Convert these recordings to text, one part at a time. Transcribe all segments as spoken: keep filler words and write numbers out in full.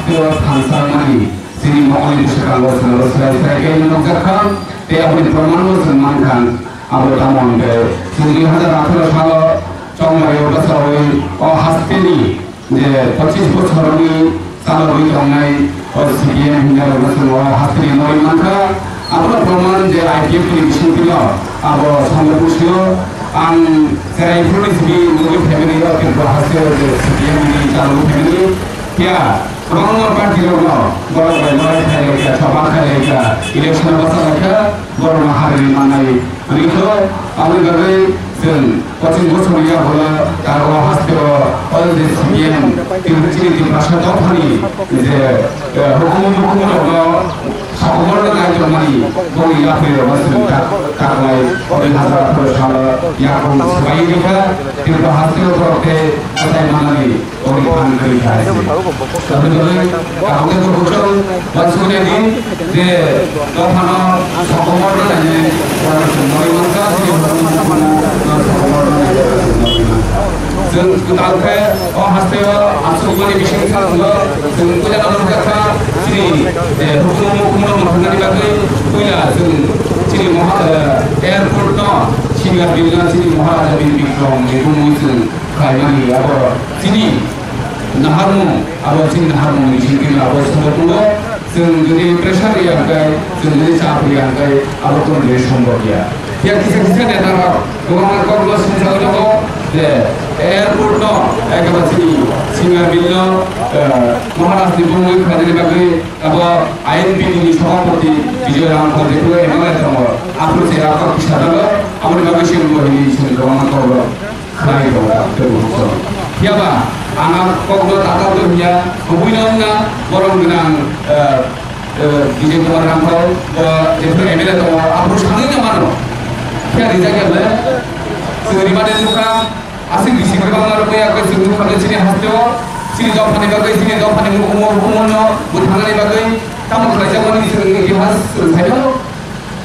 Thansa mani chini mokol ni bwskango chwng aro swrai swrai khe nukjak kha, tei aboni proman bo chwng man kha. Abo tamo hwn khe chwng dui hazar atharo salo chongmari o bwsarwi o hasteni je pochis bochorni chalogwi tongnai o C P M hinna rokno chwng o hasteni norwi man kha. Abono proman je I P F T ni bisingtwi no abo Sambhapursio ang cherai phuruni simi nugwi phaimani o Tripura hasteo je C P M ni chalogwi phaimani. Phiya kwbangma party rokno borok bai lorai khlai lai kha, choba khlai lai kha, election o bwsa lai kha, borokno harwi mannai. Hwnwi khe aboni bagwi chwng pochis bochorni yagulo tago hasteo o je C P M chini Tiprasa dophani je, eh, hukumu mukumu rokno sokomorno nai tongmani boni yapri rokno chwng tak, taklai o dui hazar atharo salo yakung swbai rikha Tripura hasteo borok tei bwsai manani. Ori phan kari khai. Tabuk tabuk tabuk tabuk tabuk tabuk tabuk je dophano sokomor rwnani oro chwng nai mankha, chini sokomor rwnani oro chwng nai mankha. Chwng kwtal khe o hasteo achukmani bising thangno chwng puila no mankha, chini je hukumu hukumu no mankha bagwi puila chwng chini moha-, eh, airport no Singa Bill no chini Maharaja Bir Bikram ni bumung chwng khlaimani abo chini naharmung, abo chini naharmung ni simi abo sobo tongo. Chwng jodi pressure ya hwnkhe, chwng jodi chap ya hwnkhe, abo kono jodi sombhob ya. Ya kisa kisa neta rok kwbangma kokno sumsok tongo je airport no ekaba chini Singa Bill no, eh, Maharaj ni bumung khlainani bagwi abo I N P T ni sabhapati Bijoy Ram Paul jephru M L A tongo, aphuru se rok kisa tongo, aboni bagwi se wngwi hini chwng kwbangma kok rok. Khlai tongo, tei bukhuk song. Phiya ba, ang a kokno tatal tong hiya, kubui no wngna, borok gwnang, eh, eh, Vijay Kumar Rangkhol, bo jephru M L A tongo, aphuru sangwi no mano. Phiya rijak ya le, chwng rimani nukha, aswk bisi kwbangma rok ya, khe chwng nukha le chini hasteo, chini dophani bagwi, chini dophani mukumu, mukumu no bwtharnani bagwi, tamo khlaijak mani chwng itihas chwng saimano,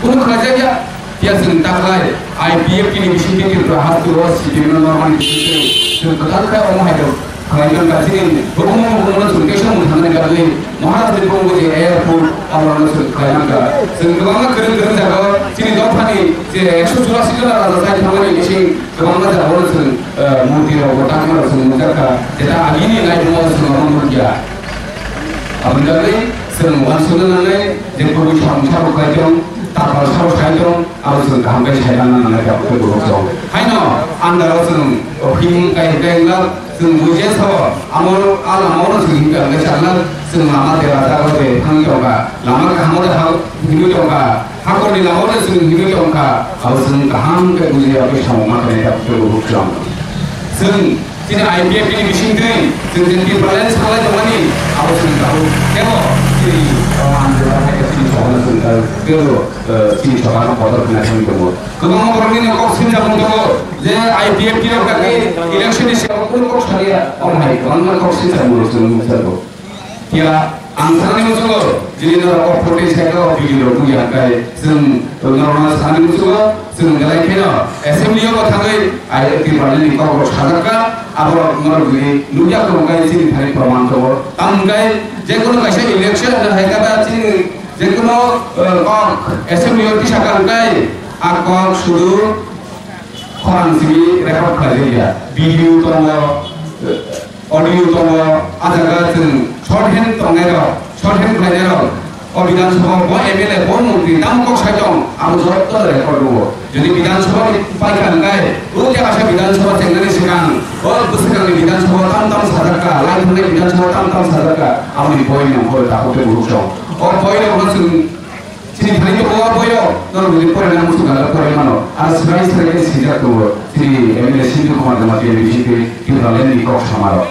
kunu khlaijak ya. Phiya chwng taklai I P F T ni bisingtwi Tripura hasteo C P M no normani bisingtwi chwng kwtal khe omo hai rok khlai mankha, chini hukumu hukumu no chwng tei samung thangna bagwi Maharaj ni bumung je airport abo no chwng khlai mankha. Chwng kwbangma kwrwng kwrwng jaga o chini dophani je ekso churasi jona raja chai thangmani bising kwbangma jaga o chwng, eh, murti rok bo tangma rok chwng nukjakha, jeta agini naiphung o chwng omo nukya. Aboni bagwi chwng uansukna nangnai je kubui samung sabo khlai tong, tapal sabo sai tong, abo chwng kaham khe sai manna nangnai khe borok rok. Haino andaro chwng himung kai hwnkhe wngla chwng bui je sabo amo a lama o chwng himkhe hwnkhe chwng lama dera jaga de thangwi tongkha, lama kaham o de ha himwi tongkha, hakorni lama o de chwng himwi tongkha, abo chwng kaham khe buji ya khe samung ma khe borok rok. Chwng Chini I P F T ni bisingtwi chwng je Tipraland salai tongmani abo chwng tabuk tebo chini, o, andolon hai khe chini sohorno chwng tabuk tebo, eh, chini sohorno bodol khna thangwi tongo. Kwbangma borokni kok sinjak mung tongo je I P F T rok dagi election ni siyamo kunu kok saliya, omo hai kwbangma kok sinjak mung rok chwng nukjago. Phiya ang sanani muchungo, jini norok o protest khaikha, o video rok wngya hwnkhe, chwng norokno sanani muchungo, chwng belai kheno assembly o bo thangwi, ai, Tipraland ni kok rok sajakha, abo norok jodi nukya khe hwnkhe chini thani proman tongo. Tamo hwnkhe jekunu kaisa election hai khe ba chini jekunu, eh, kok assembly o tisa kha hwnkhe, a kok sudu khorang simi record khlaijak ya. Video tongo, audio tongo, a jaga chwng short hand tongnai rok, short hand khlainai rok, o Bidhan Sabha bo M L A bo montri tamo kok sai tong, abo joto record tongo. Jodi Bidhan Sabha ni paikha hwnkhe, o je asa Bidhan Sabha chengnani swkang, o bwswkangni Bidhan Sabha tam tam sajakha, lai thangni Bidhan Sabha tam tam sajakha, aboni boi nongkhor takhuk tei buruk song. O boi rokno chwng Chini thani tongo o boyo, norok bini poraina muchung gana porai mano. Aro swrai swrai khe swijak tongo. Chini M L A Sintu Kumar Jamatia ni bisingtwi Tipraland ni kok samarok.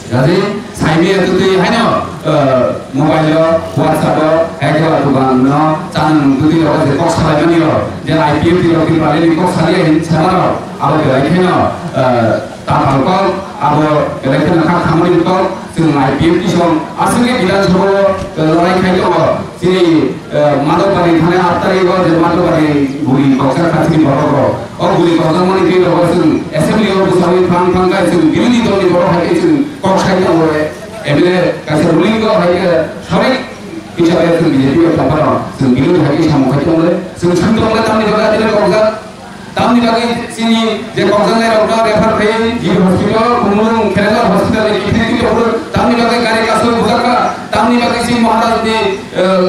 Jadi saimaya twtwi haino, eh, mobile o, WhatsApp o, ekla dugan no, chang twtwi rok je kok salai mani rok, je I P F T rok Tipraland ni kok salia hin samarok, abo belai kheno, eh, Tapal kok, abo belai kheno kha khamani kok, chwng I P F T song, aswk khe Bidhan Sabha o, eh, lorai khai tongo. Chini, eh, Madhobari thani aat tarikh o je Madhobari guli kokjak kha chini borok rok. O guli kokjakmani twi rogo chwng assembly o bwsai phang phang khe chwng birodhi dol ni borok hai khe chwng kok sai tongo. M L A kaisa ruling rok hai khe sabai hisabe chwng B J P o tongphano chwng bini hai khe samung khai tongo le, chwng swng tongo le tamni bagwi atini kokjak, tamni bagwi chini je kokjaknai rokno refer khai G B hospital, Khumulwng General Hospital ni kiphilwi tongphuru, tamni bagwi gari kasui bujak kha, tamni bagwi chini Maharaj ni, eh,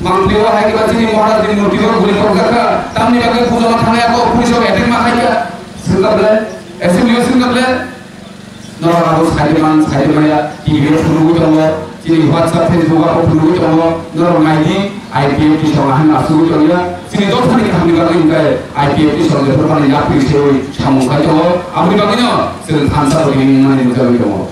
mangpili o hai khe ba chini Maharaj ni murti o guli kokjak kha, tamni bagwi puja ma thangya kok police rok attack ma khai kha, swngkha ble, assembly o swngkha ble. Norok abo saide man, saide maya, T V o phunugwi tongo, chini WhatsApp, Facebook o phunugwi tongo, norok nai di, I P F T song ahai asugwi tongya, chini dophani kahamni bagwi hwnkhe I P F T song jephru phano yapri sewi samung khai tongo, aboni bagwino chwng thansa bo ringmani nukjagwi tongo.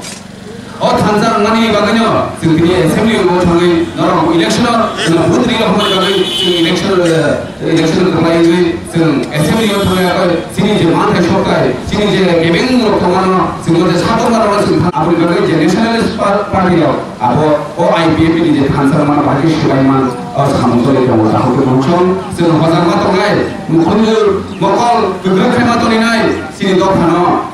O thansa wngmani bagwino chwng tini assembly o thangwi norok election o, no, vote ri rok hwnmani bagwi chwng election, eh, election kwplai wngwi chwng assembly o thangwi abo chini je manthai sokthai, chini je kebeng rok tongmano, chwng o je satok mano chwng thang-, aboni bagwi je nationalist pa-, party rok abo o I P F T ni je thansa mano bahai khe swbai man o samung tongwi tongo. Takhuk tei bukhuk song chwng hojak ma tongnai, mukhunjwk mokol kwkrwk khe ma tongwi nai chini dophano.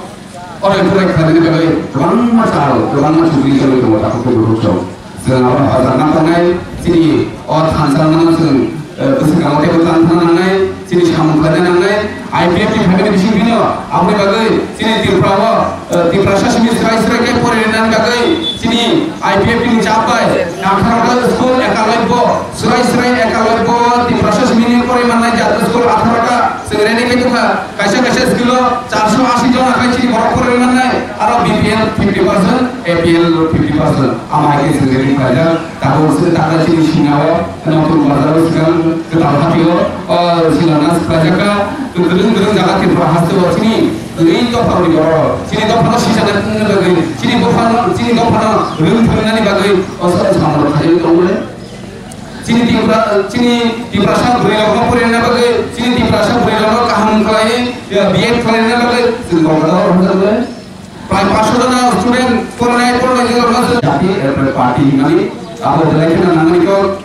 Oro iphurai khlaina bagwi kwbangma chal, kwbangma chukli choli tongo, takhuk tei bukhuk rok. Chwng abo hojak ma tongnai, chini o thansa mano chwng, eh, bwswk kamo teibo tang thangna nangnai, chini samung khlaina nangnai. I P F T phaimani bising phino aboni bagwi chini Tripura o, eh, Tiprasa simi swrai swrai khe pori rwnani bagwi chini I P F T ni chap bai atharo ta school ekalai bo swrai swrai ekalai bo Tiprasa simi ni pori mannai jat school atharo ta. Chwng ready khe tongkha, kaisa kaisa school o charso asi jon akhai chini borok poroi mannai, aro B P L fifty percent, A P L fifty percent. Ama hai khe chwng ready khlaijak. Tabuk se takla chini singao, Notun Bazar o swkang, Kwtal Hati o, o, Shilanas khlaijak kha. Kwrwng kwrwng jaga Tripura haste o chini kwrwi dophani borok, chini dophano sijana wngna bagwi, chini buphano, chini dophano rwng thwngnani bagwi o sa-, samung rok khlaiwi tongo le. Chini Tipra-, chini Tiprasa bwrwi rokno porina bagwi, chini Tiprasa bwrwi rokno kaham khlai, ya, B Ed khlaina bagwi, chwng Kolkata o rohorjak le. Prai paanch sho jona student porinai, porinai rokno chwng jati, eh, party hinmani, abo belai kheno nangmani kok,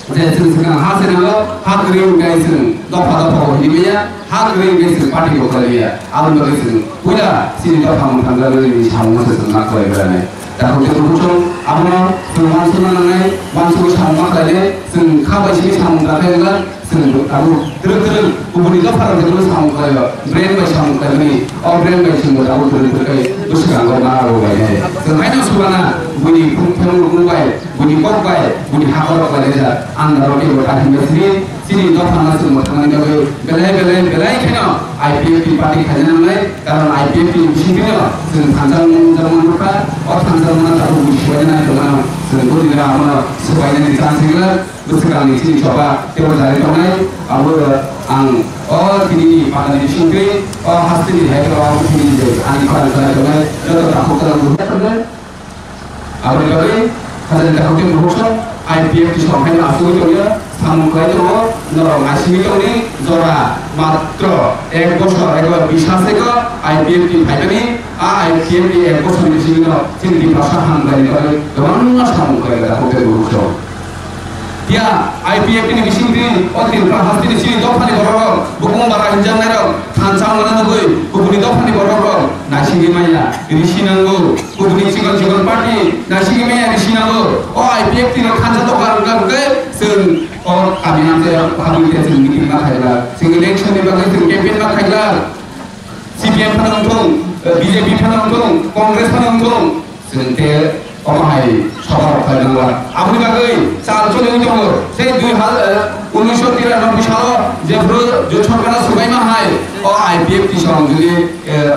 je chwng swkang ha se nango, ha kwrwi wngkhe chwng dopha dopha bo hinwi manya. Ha kwrwi wngkhe chwng party bo khlaiya, aboni bagwi chwng puila chini dopha mwthangjaknani samungno se chwng ma khlai khlainai. Takhuk tei bukhuk song abono chwng uansukna nangnai, uansugwi samung ma khlainai, chwng kha bai simi samung ta khlai wngla, chwng abo twrwk twrwk kubuni dopha rok jephru samung khlaio, brain bai samung khlaimani, o brain bai chwngbo abo twrwk twrwk khe bwswkango ma rw bainai. Chwng haino swbana buini phung phemung rwngmung bai, buini kok bai, buini hakor rok bai rijak, ang rok teibo ta hinwi sini. Chini dophano chwng mwthangna bagwi belai belai belai kheno I P F T party khaina nangnai, karon I P F T ni bisingtwino chwng thansa mung-, thansa mung nukha, o thansa mungno tabuk buji subaina nai tongmano chwng bujina abono subainani chance wngla, bwswkangni chini choba teibo jari tongnai, abo ang o tini ni panda ni bisingtwi o hasteni hai rok tini je ani panda jari tongnai, joto takhuk kwrwng. Aboni bagwi hajani takhuk tei bukhuk song I P F T song haino asugwi tongya, samung khlai tongo, norok naisingwi tongni jora matro ek bosor eba bis ha sego I P F T phaimani, a I P F T ek bosor ni bisingo chini Tiprasa hambai ni bagwi kwbangma samung khlai takhuk tei bukhuk song. Phiya I P F T ni bisingtwi o Tripura hasteni chini dophani bororok, bukung bara hinjaknairok, thansa wngna nugwi kubuni dophani bororok naisingwi manya, risi nango. Kubuni chikon chikon party naisingwi manya, risi nango. O I P F T rok thansa dopha wngkha hwnkhe chwng o kami amchai rok phabwi khe chwng meeting ma khaila, chwng election ni bagwi chwng campaign ma khaila. C P M phano wngthung, B J P phano wngthung, Congress phano wngthung, chwng khe omo hai soba rok khlai nangla. Aboni bagwi chal choliwi tongo. Sei dui ha-, eh, unisho tiranoboi salo jephru jot sorkar no swbaima hai o I P F T song jodi, eh,